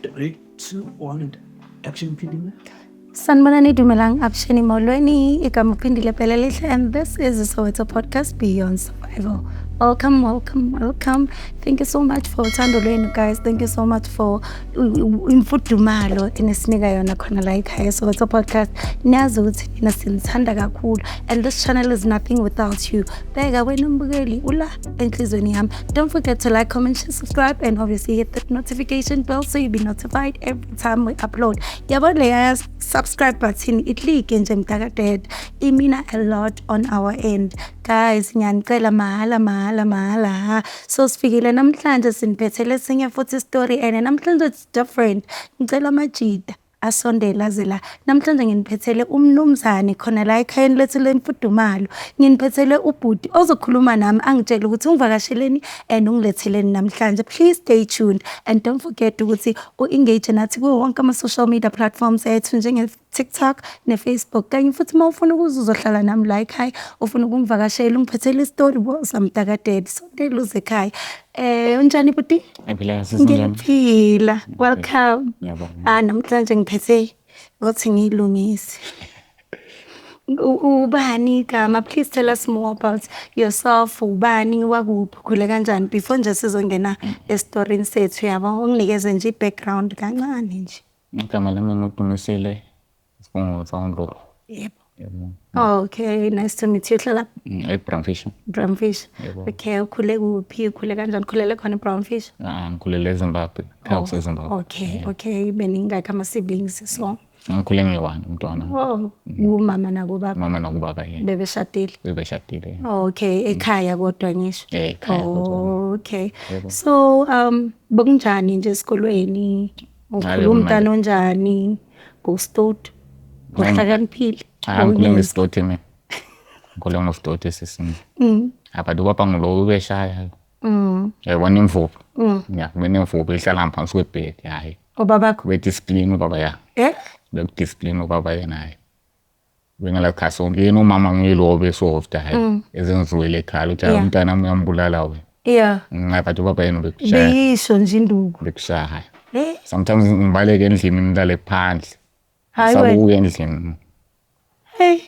3, 2, 1, action, Phindile. Sanibonani, dumelang, avuxeni, molweni, igama uPhindile Pelelihle, and this is the Soweto Podcast, Beyond Survival. Welcome, welcome, welcome. Thank you so much for uthando lwenu, guys. Thank you so much for imfudumalo enisinika yona khona la ekhaya Soweto Podcast. Niyazi ukuthi nina sinithanda kakhulu and this channel is nothing without you. Bheka wena umbukeli ula enhlizweni yami. Don't forget to like, comment, share, subscribe and obviously hit the notification bell so you'll be notified every time we upload. Yabo leya subscribe button, i-click nje mntakadad. It mean a lot on our end. Guys, ngiyanicela mahala mahala mahala. So sifikile namhlanje, siniphethele esinye futhi story and namhlanje it's different. Ngicela amajida asondele aze la. Namhlanje nginiphethele umnumzane khona la ekhayeni lethu lemfudumalo. Nginiphethele ubhuti ozokhuluma nami angitshele ukuthi ungivakasheleni and ungiletheleni namhlanje. Please stay tuned and don't forget ukuthi u-engage nathi kuwo wonke ama-social media platforms ethu njenge-TikTok ne-Facebook. Kanye futhi uma ufuna ukuza uzohlala nami la ekhaya, ufuna ukungivakashela, ungiphathele isitori, woza mntakadad, sondela uze ekhaya. Unjani bhuti? Ngiphila, sisi, unjani? Ngiyaphila. Welcome. Ngiyabonga. Ah, namhlanje ngiphethe ukuthi ngiyilungise. Ubani igama? Please tell us more about yourself. Ubani, wakuphi, ukhule kanjani before nje sizongena esitorini sethu, yabo? Unginikeze nje i-background kancane nje. Igama lami nguDumisile, isibongo sakwaNdlovu. Yebo. Yebo. Okay, nice to meet you. Uhlala eBramfish. Brownfish. Yebo. Okay, ukhule kuphi? Ukhule kanjani? Ukhulele khona eBrownfish? Ah, ngikhulele eZimbabwe, ekhaya kuseZimbabwe. Okay. Beningakhi ama-siblings so? Ngikhule ngiyi-one umntwana. Oh, kumama nakubaba? Mama nakubaba, yena. Bebeshadile? Bebeshadile. Okay, ekhaya kodwa ngisho. Eh, ekhaya kodwa. Okay. Yebo. So bokunjani nje esikolweni? Ukhula Hayi, umntana onjani? Ngustud? Uhlakaniphile? Hayi, ngikhule ngesitoti mina. Ngikhule ngositoti, sisi. But ubaba ngulo ubeshaya. Yayibona imvubu. Ya, kube nemvubu ehlala ngaphansi kwebhedi, hhayi. Ubabakho? Be-discipline ubaba, ya. Eh? Beku-discipline ubaba yena, hhayi. Bengalakha sonke yena umama ngilo obesoft, hhayi. Ezenziwele ekhaya ukuthi hhayi, umntana wami uyambulala wena. But ubaba yena ubekushaya. Beyisho nje induku. Bekushaya, hhayi. Eh? Sometimes ngibaleke endlini ngilale phandle. Hayi wena. Sabuya endlini. Hey.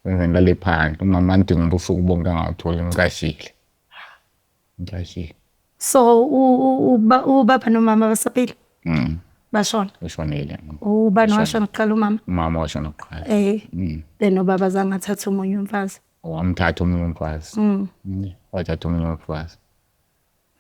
Senze ngilale phandle. Umama ngidinga ubusuku bonke angawutholi, ngicashile. Ngicashile. So ubaba nomama basaphila? Mm. Bashona. Ushonile. Ubani washona kuqala, umama? Umama washona kuqala. Eh. Then ubaba zange athathe omunye umfazi? Wamthatha omunye umfazi. Wathatha omunye umfazi.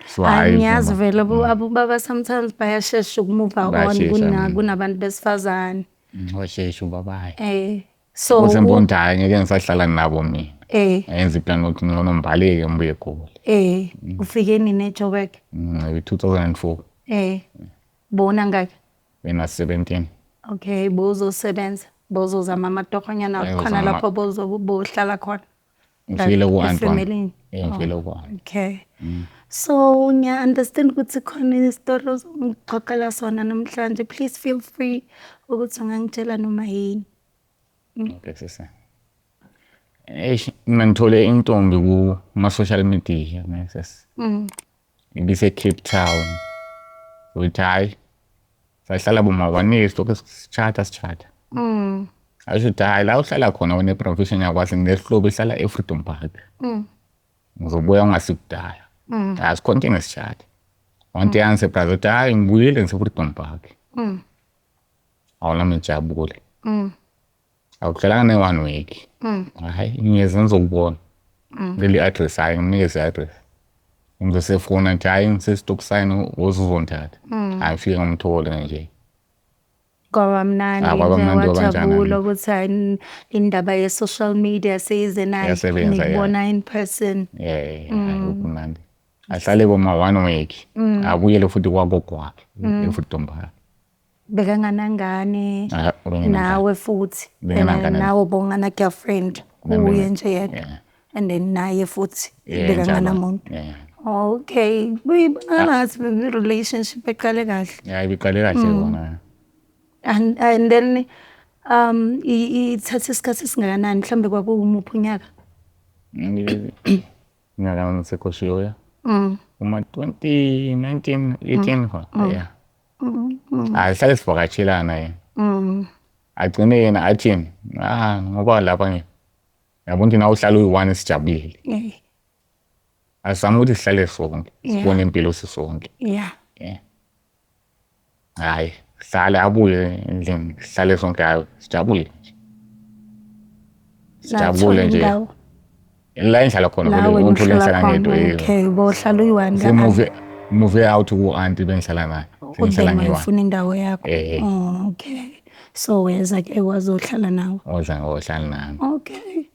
So Hayi, hhayi, ngiyazi vele abobaba sometimes bayashesha uku-move on Bayashesha, kunabantu besifazane. Washesha ubaba, hhayi. Eh. So Usembona ukuthi hhayi, ngeke ngisahlala nabo mina. Ngayenza i-plan ukuthi ngcono ngibaleke ngibuye eGoli. Eh, ufike nini eJoburg? 2004. Eh. Bona ngaki? Bena 17. Okay, bozosebenza, bozozama amatohonyana Bengizozama khona lapho bohlala khona. Ngifile ku-aunt wami. Efemelini. Eh, ngifile ku-aunt. Okay. So ngiya understand ukuthi khona isitori ozongixoxela sona namhlanje. Please feel free ukuthi ungangitshela noma yini. Okay, sisi. Eish, mina ngithole intombi kuma-social media, ne, sisi. Ibise Cape Town. Uthi hayi, sahlala boma 1 year lokho sichatha sichatha. Asho ukuthi hayi, la uhlala khona wena eProvision yakwazi nginehlobo ehlala eFreedom Park. Ngizobuya ungasikudala. Hayi, sicontinue sichatha. Wanti yangisurprise ukuthi hayi, ngibuyile, ngise-Freedom Park. Awuna ngijabule. Awuhlalanga ne-one week. Hayi, ngiyeza ngizokubona. Leli address, hayi, ngimnikeze i-address. Ngizosefona nje, hayi, ngise-stop sign, woza uzongithatha. Hayi, ngifike ngimthole nje. Kwaba mnandi Ah, kwaba nje, mnandi kwabanjani. wajabula ukuthi hayi, indaba ye-social media seyize nayo Iyasebenza, yeah. nikubona in person. Yeah, hayi, kumnandi. Ahlale boma one week. Abuyele futhi kwagogo wakhe eFreedom Park. Bekanganangane Ah, ubengenangane. nawe futhi? Bengenangane. Nawe bongana girlfriend, kuye nje yedwa? Yeah. And then naye futhi Yeah, bekanganamuntu? njalo. Yeah. Okay, kuyibonakala ngathi relationship eqale kahle. Yeah, ibiqale kahle kona. And then ithatha isikhathi esingakanani, mhlambe kwakuwumuphi unyaka? Ngaka ngisekoshiyoya. Uma 2019 18 khona. Yeah. Hayi, sihlale sivakatshelana yena. Agcine yena athi, ah, ngoba lapha nje yabona ukuthi nawe uhlala uyi-one sijabulile. Asizame ukuthi sihlale sonke, sibone impilo sisonke. Yeah. Hhayi, sihlale abuye endlini, sihlale sonke, hhayi sijabule nje. Sijabule nje. La engihlala khona La vele wena uthole uhlala ngihlala khona. ngedwa yebo. Okay, bohlala uyi-one ka Semuve move out ku-anti bengihlala naye. Sengihlala then ngiyi-one. wayefuna indawo yakho. Eh. Oh, okay. So weza ke wazohlala nawe. Oza ngohlala nami. Okay.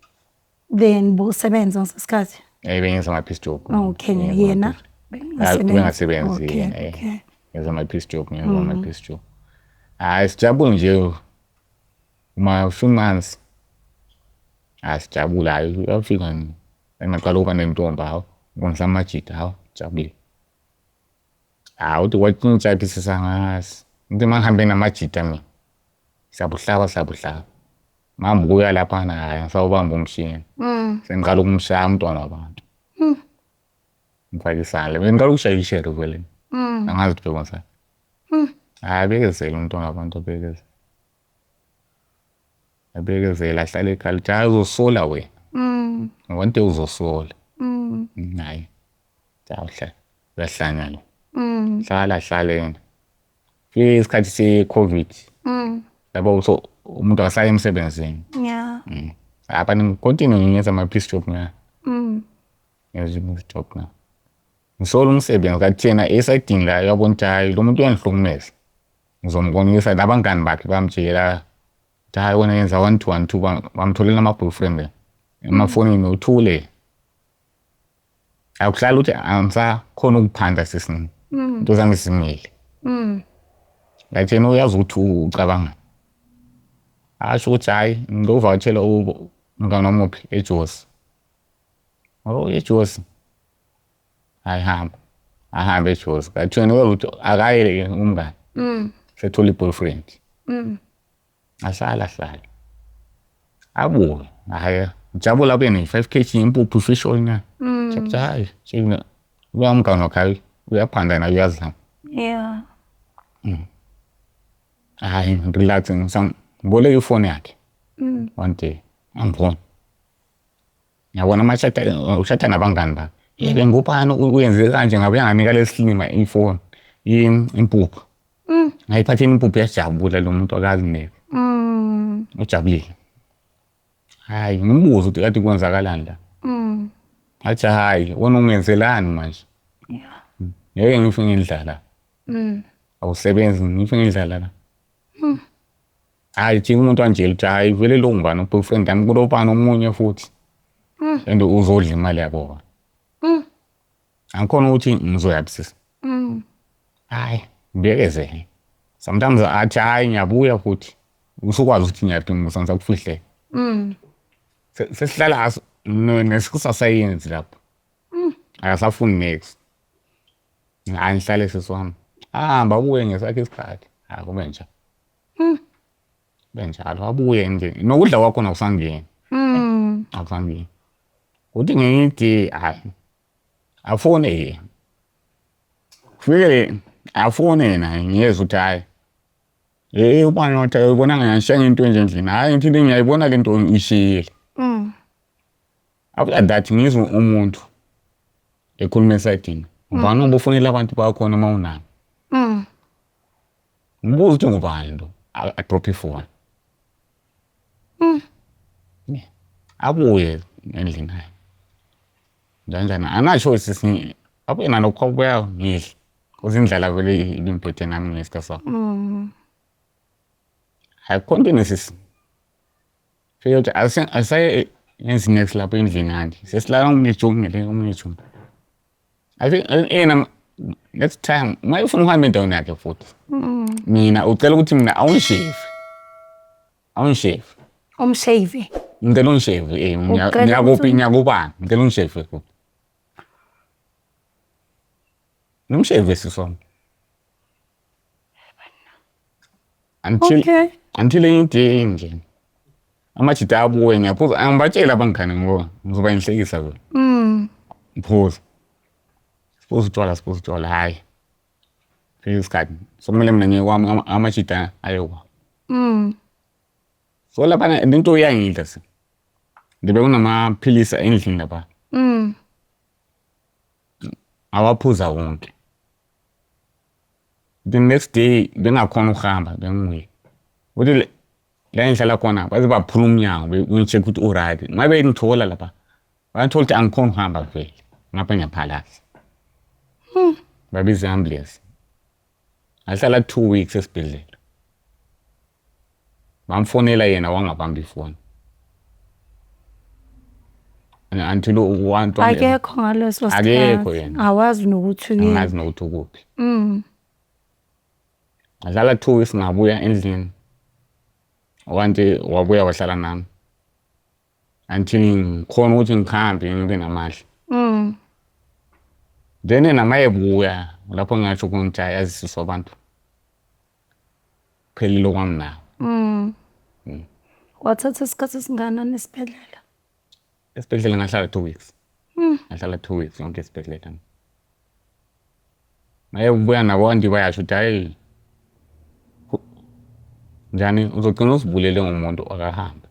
Then bowusebenza ngaleso sikhathi? Eh, bengenza ama-piece job. Okay, Ngenza yena ama-piece. Bengasebenzi Okay, yena, eh. okay. Ngenza ama-piece job, ngenza ama-piece job. Hhayi, sijabule nje uma few months. Hhayi, sijabule, hhayi uyafika engaqala ukuba nentombi, hawu, ngibonisa amajita, hawu, jabulile. Hawu, uthi kwatshintsha phi sisangazi. Ngithi uma ngihambe namajita mina, siyabuhlaba siyabuhlaba. Ngihamba ukuya laphana, hhayi ngisawubamba umshini. Sengiqala ukumshaya umntwana wabantu. Ngifake isandla. Bengiqala ukushaya ishere vele. Angazi ukuthi bekwenzani. Hhayi, abekezele umntwana wabantu, abekezele. Abekezele ahlale ekhaya lithi hhayi uzosola wena. One day uzosola. Hhayi, uyahlanya lo. Hlala hlale yena. Fike isikhathi se-COVID. Yabo so umuntu akasayi emsebenzini. Yeah. Apha ngi-continue ngenza ama-piece job nga. Ngenza i-piece job nga. Ngisola umsebenzi kanti yena esayidini la uyabona ukuthi hhayi lo muntu uyangihlukumeza. Ngizombonisa nabangani bakhe bamtshela ukuthi hhayi wena yenza 1 2 1 2, bamtholela ama-boyfriend emafonini uthule. Akuhlala ukuthi angisakhona ukuphanda sisini. Into zami zimile. Ngathi yena uyazi ukuthi ucabanga. Asho ukuthi hhayi ngizovakashela umngani wami uphi eJozi. Oh, eJozi. Hhayi hamba. Ahambe eJozi. Ngathi yena uyazi ukuthi akaye umngani. Sethola i-boyfriend. Ahlala ahlala. Abuye. Hhayi ngijabula abuye ne-5 kg impuphu fish oil na. Chathi hhayi shekina uya umngani wakhe hhayi uyaphanda naye uyazama. Yeah. Hhayi relax ngiboleka ifoni yakhe. One day angifoni. Ngiyabona amashata ushata nabangani bakhe. Yebe ngubani uyenze kanje ngabe uyanganika lesilima ifoni impuphu. Ngayiphathela impuphu yajabula lo muntu akazi neke. Ujabulile. Hhayi ngimbuze ukuthi kade kwenzakalani la. Athi hhayi wena ungenzelani manje? Yeah. Ngeke ngife ngendlala. Awusebenzi ngife ngendlala la. Hhayi jika umuntu anjela ukuthi hhayi vele lo ngubani u-boyfriend yami kulobani omunye futhi. And uzodla imali yabo. Angikhona ukuthi ngizoyaphi sisi. Hhayi ngibekezele. Sometimes athi hhayi ngiyabuya futhi. Usukwazi ukuthi ngiyaphi musa ngisakufihlele. Sesihlala nesisasayenzi lapho. Akasafuni next. Hhayi ngihlale sisi wami. Ahamba abuye ngesakhe isikhathi. Hhayi kube njalo. Kube njalo abuye nje. Nokudla kwakhona akusangeni. Akusangeni. Kuthi ngenye ide hhayi afone yena. Kufike afone yena ngiyezwa ukuthi hhayi hey ubani wathi uyibona ngishiya into enje endlini. Hhayi ngithi ngiyayibona le nto ishiyile. After that ngizwe umuntu ekhuluma esayidini. Ubani obufonela abantu bakhona uma unabo. Ngibuza ukuthi ngubani lo, a-drop ifoni. Abuye endlini hayi. Njani angasho sisi abuye nalokho abuya ngidle. Cause indlala vele ibimphethe nami ngesikhathi sakho. Hayi continue sisi. Fike ukuthi asaye yenze next lapho endlini kanti. Sesilala omunye jongile omunye jongile. I think yena next time uma ufuna ukuhamba endaweni yakhe futhi. Mina ucela ukuthi mina awungishave. Awungishave. Umshave. Ngicela ungishave eh Ucela ngiyakuphi ukuthi- ngiyakubani ngicela ungishave futhi. Ngimshave sisi wami. Until Okay. until enye day nje. Amajita abuye ngiyaphuza angibatsheli abangani ngoba ngizoba inhlekisa vele. Ngiphuza. Siphuza utshwala siphuza utshwala hhayi. Fika isikhathi sokumele mina ngiye kwami amajita aye kwabo. So laphana lento iyangidla se. Ndibe kunamaphilisi endlini lapha. Awaphuza wonke. The next day bengakhona ukuhamba bengiwile. Uthi la engihlala khona baze baphula umnyango bengi-check ukuthi u-right. Uma bengithola lapha bayathola ukuthi angikhoni ukuhamba vele ngapha ngiyaphalaza. Babiza i-ambulance. Ngahlala 2 weeks esibhedlela. Bamfonela yena wangabamba ifoni. Until Akekho ngaleso Akekho sikhathi. yena. Awazi nokuthi uyephi. Angazi nokuthi ukuphi. Ngahlala 2 weeks ngabuya endlini. Wanti wabuya wahlala nami. Until ngikhona ukuthi ngihambe ngibe namandla. Then yena mayebuya lapho ngingasho khona ukuthi hayi yazi abantu. Phelile kwami nawe. Wathatha isikhathi esingakanani esibhedlela? Esibhedlela ngahlala 2 weeks. Ngahlala 2 weeks yonke esibhedlela. Mayebuya nabo anti bayasho ukuthi hayi njani uzogcina uzibulele ngomuntu akahambe.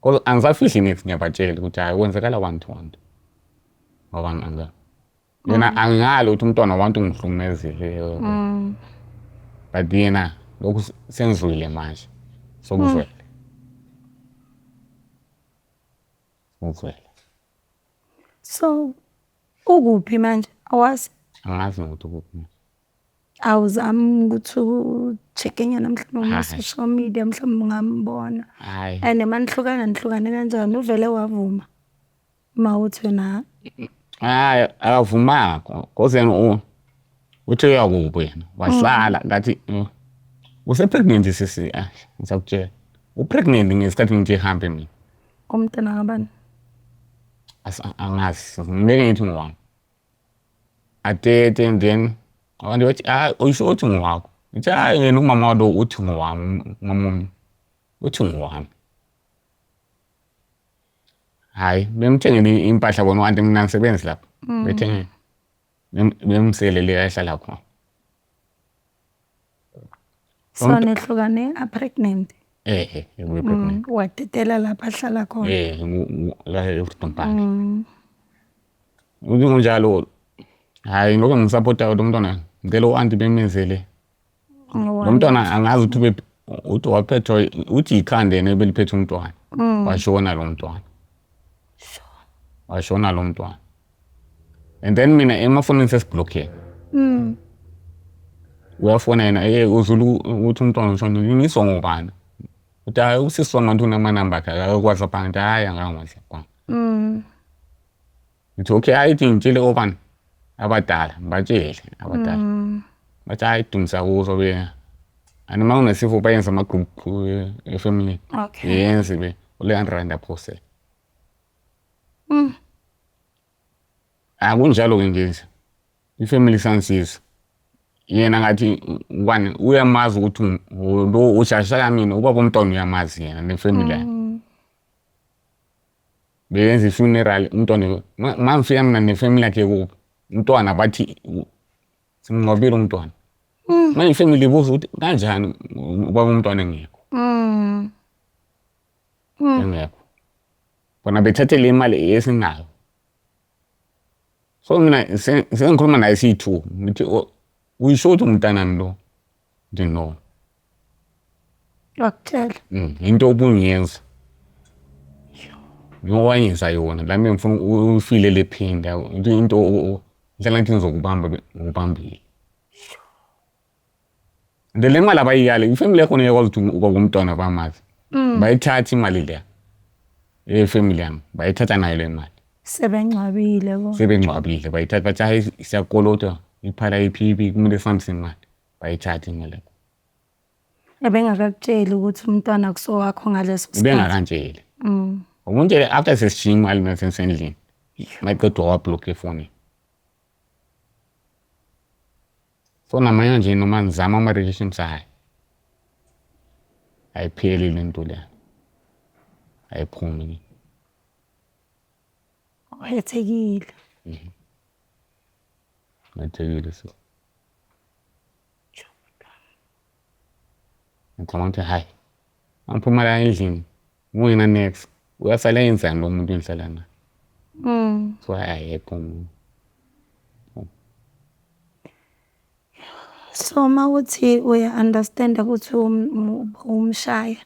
Kodwa angisafihli niks ngiyabatshela ukuthi hayi kwenzakala one to one. Ngoba anga yena angali ukuthi umntwana wabantu ngihlukumezile. But yena lokhu sengizwile manje. Sokuzwele. Sokuzwele. So ukuphi manje? Awazi? Angazi nokuthi ukuphi. Awuzami ukuthi u-check-e nyana mhlawumbe Hhayi. kuma-social media mhlawumbe ungambona. Hhayi. And manihlukana nihlukane kanjani? Uvele wavuma uma uthi wena Hayi akavumanga cause yena uthe uyakubo yena wahlala ngathi use-pregnant sisi, ah ngisakutshela u-pregnant ngesikhathi ngithi hambe mina. Umntana kabani? Angazi ngeke ngithi ngowami atete and then abantu bathi ah usho uthi ngowakho, ngithi hayi yena umama lo uthi ngowami, umama uthi ngowami. Hhayi bemthengele impahla bona u-anti, mina angisebenzi lapha, bethenge bemsele le ahlala khona. So nehlukane a-pregnant? Eh, pregnant. Watetela lapha ahlala khona? Eh, la eFreedom Park. Uthi kunjalo hhayi lokho ngisapota lo mntwana, ngicela u-anti bemenzele lo mntwana, angazi ukuthi uthi waphethwa uthi ikhanda yena ebeliphethe umntwana, washona lo mntwana, washona lo mntwana. And then mina emafonini sesiblockile. Uyafona yena, uzulu ukuthi umntwana ushonile, ngiswa ngubani? Uthi hayi usisi wami unamanamba akhe akakwazi ngithi hhayi angangi-WhatsApp. Ngithi okay, hayi ithi ngitshele obani abadala, ngibatshele abadala. Bathi hayi dumisa kuzo be and uma kunesifo bayenza ama-group efamily. Yenze be ule R100 aphose. Akunjalo-ke nje ifamily sangisiza. Yena ngathi ubani uyamazi ukuthi lo ushashaya mina ubaba umntwana uyamazi yena nefamily yakhe. Beyenza i-funeral umntwana ma ngifika mina nefamily yakhe kubo umntwana bathi simngcwabile umntwana. Manje ifamily ibuza ukuthi kanjani ubaba umntwana engekho. Engekho. Bona bethathe le mali esinayo. So mina sengikhuluma naye siyi-two ngithi uyisho ukuthi umntanami lo? Ngithi no. Wakutshela? Into obungiyenza. Njengoba yona lami ngifuna uyifile le pain into ngihlala ngithi ngizokubamba ngikubambile. And le mali abayiyale ifamily yakhona iyakwazi ukuthi ubaba umntwana bamazi. Bayithatha imali leya eyefamily yami, bayithatha nayo le mali. Sebengcwabile bo. Sebengcwabile bayithatha bathi hayi siyakolota iphala i-P_P kumele sihambise imali. Bayithatha imali yakho. Ebengakakutsheli ukuthi umntwana kusowakho ngaleso sikhathi? Ubengakantsheli. Ukungitshele after sesishiya imali mina sesendlini. Maqeda wablock efonini. So namanje nje noma ngizama ama-relationships hhayi ayipheli le nto le, ayiphumi. Uhethekile. Ngethekile so. Ngicabanga ukuthi hhayi, angiphuma la endlini kungena next uyasala yenzani lo muntu engihlala naye. So ayekho umuntu. So mawuthi uya-understand-a ukuthi umshaya,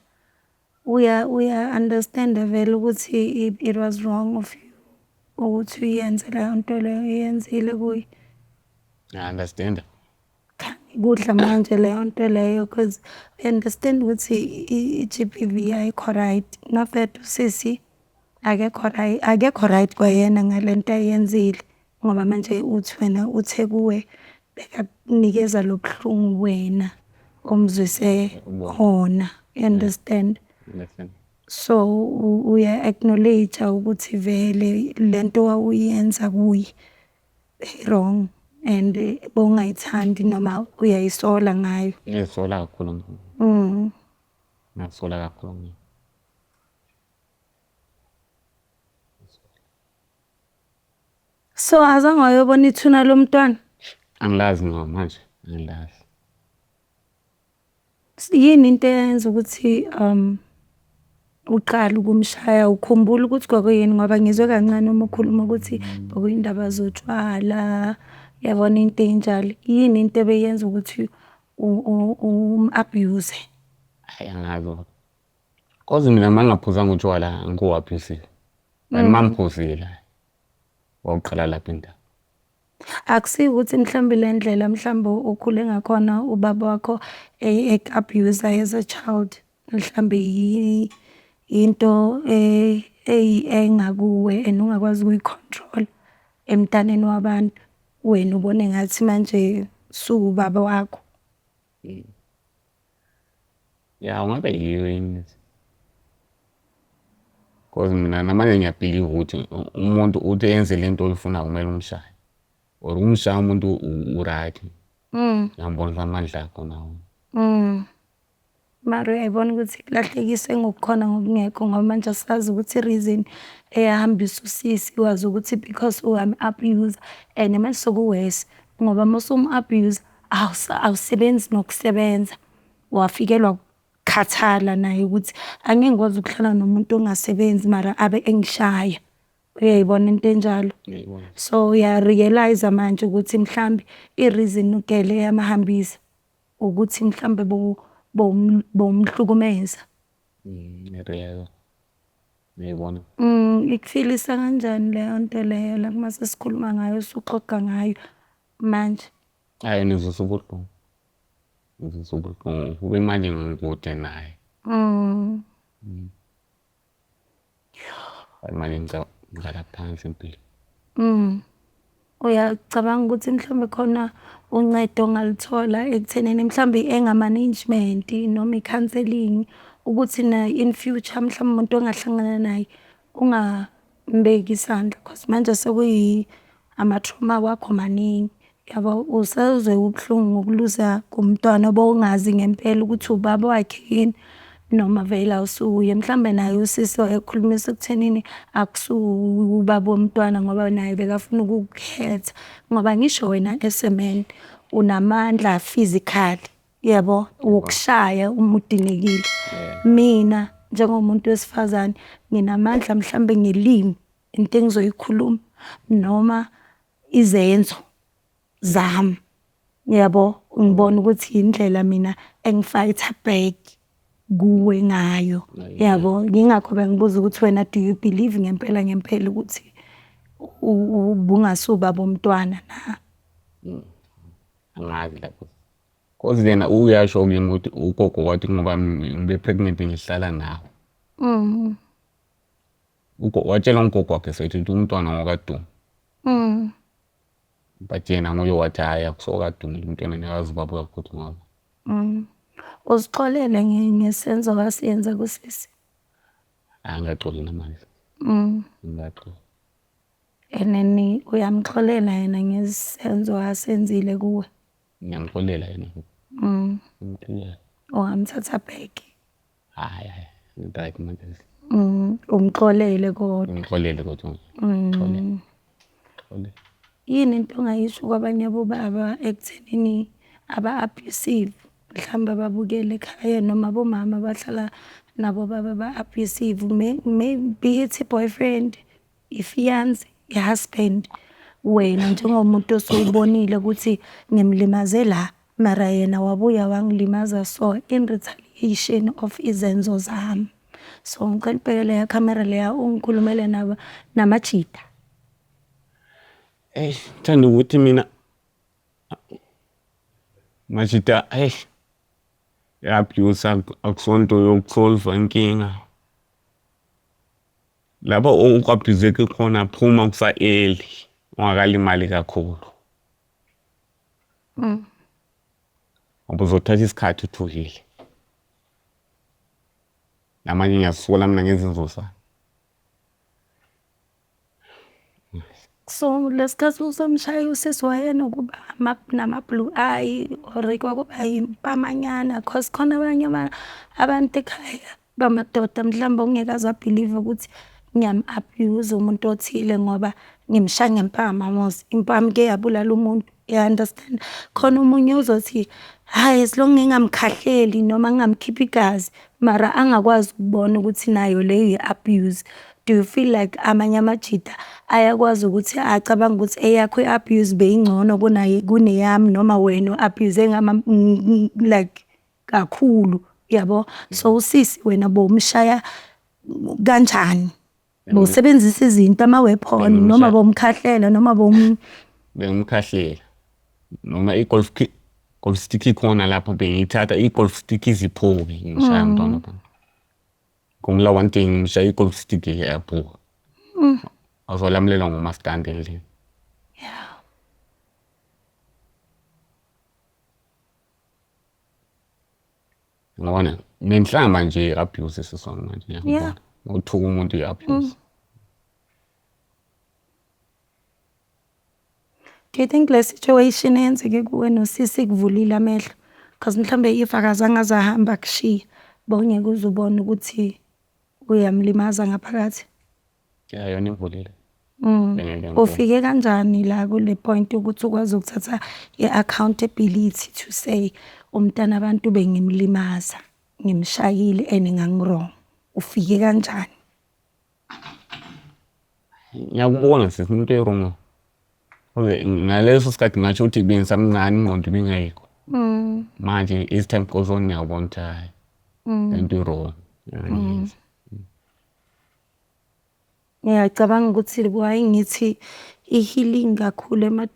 uya-understand-a vele ukuthi it was wrong of you ukuthi uyenze leyo nto leyo oyenzile kuye. Ngiya-understand-a. Kudla manje leyo nto leyo cause uya-understand ukuthi i-G_B_V ayikho right. Not that usisi akekho right, akekho right kwayena ngale nto ayenzile ngoba manje uthi wena uthe kuwe bekakunikeza lo buhlungu wena omzwise khona, you understand? Understand. So uya-acknowledge ukuthi vele lento owawuyenza kuye wrong and bowungayithandi noma uyayisola ngayo. Ngiyazisola kakhulu. Ngiyazisola kakhulu. So azange wayobona ithuna lomntwana? Angilazi ngoba manje angilazi. Yini into eyenza ukuthi uqale ukumshaya ukhumbula ukuthi kwakuyini ngoba ngizwe kancane uma ukhuluma ukuthi bekuyindaba zotshwala, yabona into ey'njalo. Yini into ebeyenza ukuthi umu-abuse? Hhayi angazi. Cause mina uma ngingaphuzanga utshwala angikho abusive. But uma ngiphuzile wawuqala lapho indaba. Akusiyo ukuthi mhlawumbe le ndlela mhlawumbe ukhule ngakhona ubaba wakho eku-abuse as a child, mhlawumbe into eyi-anger kuwe and ungakwazi ukuyi-control-a emntaneni wabantu, wena ubone ngathi manje suwubaba wakho. Ya ungabe yiyo imithi. Cause mina namanje ngiya-believe ukuthi umuntu uthi enze lento oyifunayo kumele umshaye. Or umshaya umuntu u-right. Uyambonisa amandla akho nawe. Mara uyayibona ukuthi kulahlekise ngokukhona ngokungekho ngoba manje asazi ukuthi i-reason eyahambisa usisi wazi ukuthi because uyam-abuse and manje seku-worse ngoba mase umu-abuse awusebenzi nokusebenza. Wafikelwa ukukhathala naye ukuthi angeke ngikwazi ukuhlala nomuntu ongasebenzi mara abe engishaya. Uyayibona into enjalo? Ngiyayibona. So uya-realise manje ukuthi mhlambe i-reason ugele yamahambisa ukuthi mhlambe bowumhlukumeza. Ngiya-realize. Ngiyayibona. Ikufilisa kanjani leyo nto leyo la mase sikhuluma ngayo usuxoxa ngayo manje? Hhayi ngizwisa ubuhlungu. Ngizwisa ubuhlungu kube manje ngikude naye. Manje ngiqala phansi impilo. Uyacabanga ukuthi mhlawumbe khona uncedo ongaluthola ekuthenini mhlawumbe i-anger management noma i-counselling ukuthi na in future mhlawumbe umuntu ongahlangana naye ungambeki isandla cause manje sekuyi ama-trauma wakho maningi. Yabo, usezwe ubuhlungu ngokuluza komntwana obowungazi ngempela ukuthi ubaba wakhe yini noma vele awusuye. Mhlawumbe naye usisi wayekhulumisa ekuthenini akusuye ubaba womntwana ngoba naye bekafuna ukukukhetha ngoba ngisho wena as a man unamandla physically, yabo, wokushaya uma udinekile. Mina njengomuntu wesifazane nginamandla mhlambe ngelimi, into engizoyikhuluma noma izenzo zami, yabo, ngibona ukuthi indlela mina engi-fight-a back kuwe ngayo, yabo. Yingakho bengibuza ukuthi wena do you believe ngempela ngempela ukuthi ubungasuwubaba womntwana na? Angazi lapho. Cause yena uyasho kimi ukuthi ugogo wathi ngoba ngibe pregnant ngihlala nawe. Watshela ugogo wakhe sethi ukuthi umntwana ngokaDuma. But yena nguye wathi hhayi akusokaDuma umntwana ngiyazi ubaba wakhe ukuthi ngoba. Uzixolele ngesenzo wasiyenza kusisi? Angaxoli namanje. Ngingaxoli. And then uyamxolela yena ngesenzo asenzile kuwe? Ngiyamxolela yena. Ngiyamxolela. Ungamthatha back? Hhayi hhayi, ngi-right manje. Umxolele kodwa. Ngimxolele kodwa. Ngixolele. Xolele. Yini into ongayisho kwabanye abobaba ekuthenini aba-abusive? Mhlawumbe ababukele ekhaya noma abomama abahlala nabo baba ba-abusive, be it i-boyfriend, i-fiance, i-husband. Wena njengomuntu osubonile ukuthi ngimlimaze la, mara yena wabuya wangilimaza so in retaliation of izenzo zami. So ngicela ubheke leya khamera leya ungikhulumele nabo namajita. Eish, ngithanda ukuthi mina majita, eish, i-abuse akusonto yokusolva inkinga. Lapho uku-abuse-ke khona phuma kusa-early ungakalimali kakhulu. Ngoba uzothatha isikhathi uthukile. Namanje ngiyazisola mina ngezenzo zami. So lesikhathi usamshaya usisi wayenokuba nama-blue eye or kwakuba yimpamanyana cause khona abanye abantu ekhaya bamadoda mhlawumbe ongeke aze abhilive ukuthi ngiyam-abuse-a umuntu othile ngoba ngimshaya ngempama mos, impama ike yabulala umuntu, ya-understand? Khona omunye ozothi, hhayi as long ngingamkhahleli noma ngingamkhiphi igazi, mara angakwazi ukubona ukuthi nayo leyo i-abuse. Do you feel like amanye amajita ayakwazi ukuthi acabange ukuthi eyakho i-abuse beyingcono kuneyami noma wena u-abuse like kakhulu, yabo? So usisi wena bowumshaya kanjani? Bowusebenzisa izinto ama-weapon noma bowumkhahlela noma bowum Bengimkhahlela noma i-golf golf stick ikhona lapho, bengiyithatha i-golf stick iziphuke ngishaya umntwana bami. Kungila one thing ngishaya i-golf stick iyaphuka. Azolamulelwa ngomaskandi endlini. Yeah. Ngibona nenhlamba nje i-abuse sisona manje ngiyakubona. Uthuka umuntu i-abuse. Do you think le situation eyenzeke kuwe nosisi ikuvulile amehlo? Cause mhlawumbe if akazange aze ahambe akushiye, bowungeke uze ubone ukuthi uyamlimaza ngaphakathi. Ya yona ivulile. Bengeke ngibone. Ufike kanjani la kule point yokuthi ukwazi ukuthatha i-accountability to say umntana abantu bengimlimaza, ngimshayile and ngangi-wrong. Ufike kanjani? Ngiyakubona sisi umuntu e-wrong. Okay, ngaleso sikhathi ngasho ukuthi bengisamncane ingqondo ibingekho. Manje as time goes on ngiyabona ukuthi hhayi lento i-wrong. Ngiyayenza. Ngiyacabanga ukuthi why ngithi i-healing kakhulu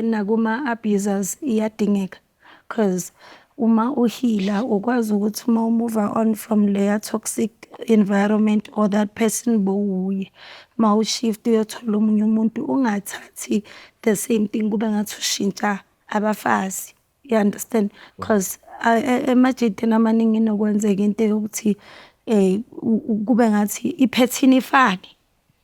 nakuma-abusers iyadingeka cause uma u-heal-a ukwazi ukuthi uma u-move on from leya toxic environment or that person bowuye, uma u-shift uyothola omunye umuntu ungathathi the same thing kube ngathi ushintsha abafazi, you understand? Cause emajiteni amaningi inokwenzeka into yokuthi kube ngathi iphethini ifane,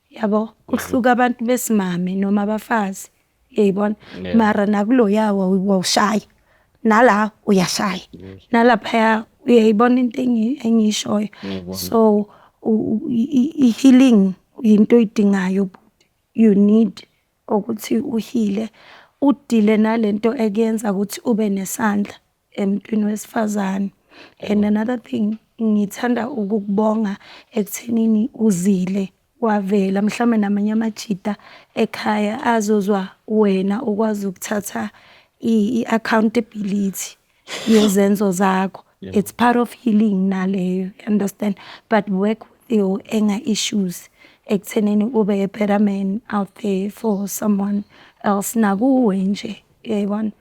yabo? Kuhluke abantu besimame noma abafazi, uyayibona? Mara nakuloya wawushaya, nala uyashaya, nalaphaya uyayibona into engiyishoyo. So i-healing into oyidingayo bhuti, you need ukuthi u-heal-e, u-deal-e nalento ekuyenza ukuthi ube nesandla emntwini wesifazane. And another thing, ngithanda ukukubonga ekuthenini uzile wavela mhlawumbe namanye amajita ekhaya azozwa wena ukwazi ukuthatha i-accountability yezenzo zakho. It's part of healing naleyo, you understand? But work with your anger issues ekuthenini ube a better man out there for someone else nakuwe nje, uyayibona?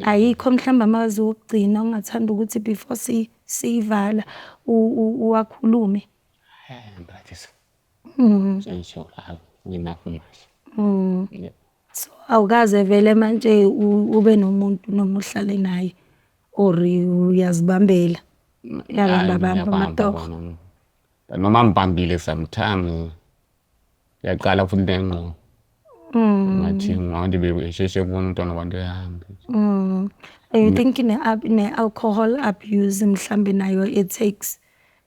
Ayikho mhlawumbe amazwi okugcina ongathanda ukuthi before siyivala uwakhulume? Enough manje. Yeah. So awukaze vele manje ube nomuntu noma uhlale naye or uyazibambela? Uyabamba bamba amatoho. Noma ngibambile sometimes yaqala futhi lengqondo. Ngathi ngathi besheshe kubona umntwana wabantu ehambe. You think ne-alcohol abuse mhlambe nayo it takes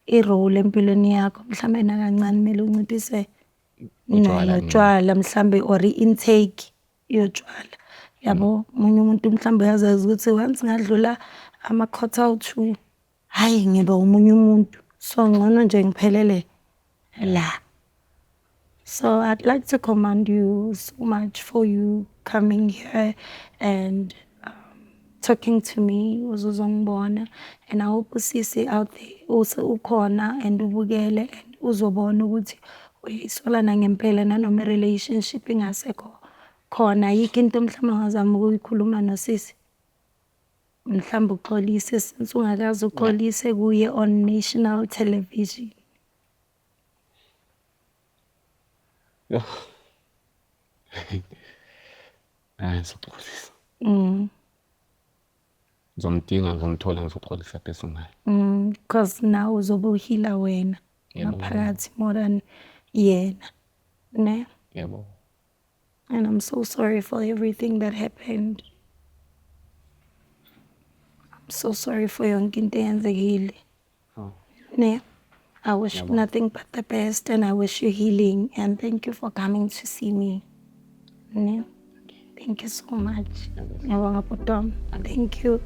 i-role empilweni yakho, mhlambe nakancane kumele unciphise notshwala mhlambe or i-intake yotshwala, yabo? Omunye umuntu mhlambe uyazazi ukuthi once ngadlula Ama-quarter to, hhayi, ngiba omunye umuntu, so ngcono nje ngiphelele la. So I'd like to commend you so much for you coming here and talking to me, uzozongibona, and I hope usisi out there ukhona and ubukele and uzobona ukuthi uyayisola nangempela, nanoma i-relationship ingasekho khona. Ayikho into mhlawumbe ongazama ukuyikhuluma nosisi, mhlawumbe uxolise, since ungakaze uxolise kuye on national television? Yoh. Hayi, ngizoxolisa. Ngizomdinga, ngizomthola, ngizoxolisa personal. Because now uzobe u-heal-a wena ngaphakathi more than yena, ne? Yebo. And I'm so sorry for everything that happened. I'm so sorry for yonke into eyenzekile. Oh. Ne? I wish you nothing but the best and I wish you healing, and thank you for coming to see me. Ne? Thank you so much. Ngiyabonga, bhuti wami. Thank you.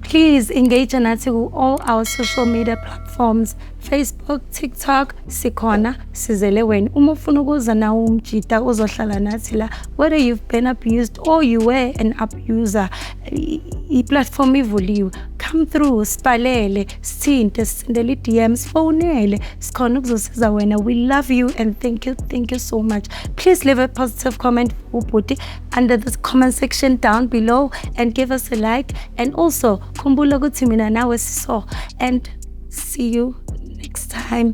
Please engage nathi ku all our social media platforms, Facebook, TikTok, sikhona, sizele wena. Uma ufuna ukuza nawe umjita uzohlala nathi la, whether you've been abused or you were an abuser, i-platform ivuliwe. Come through, sibhalele, sithinte, sisendele i-DM, sifonele, sikhona ukuzosiza wena. We love you and thank you so much. Please leave a positive comment ubhuti under this comment section down below and give us a like, and also khumbula ukuthi mina nawe siso, and see you next time.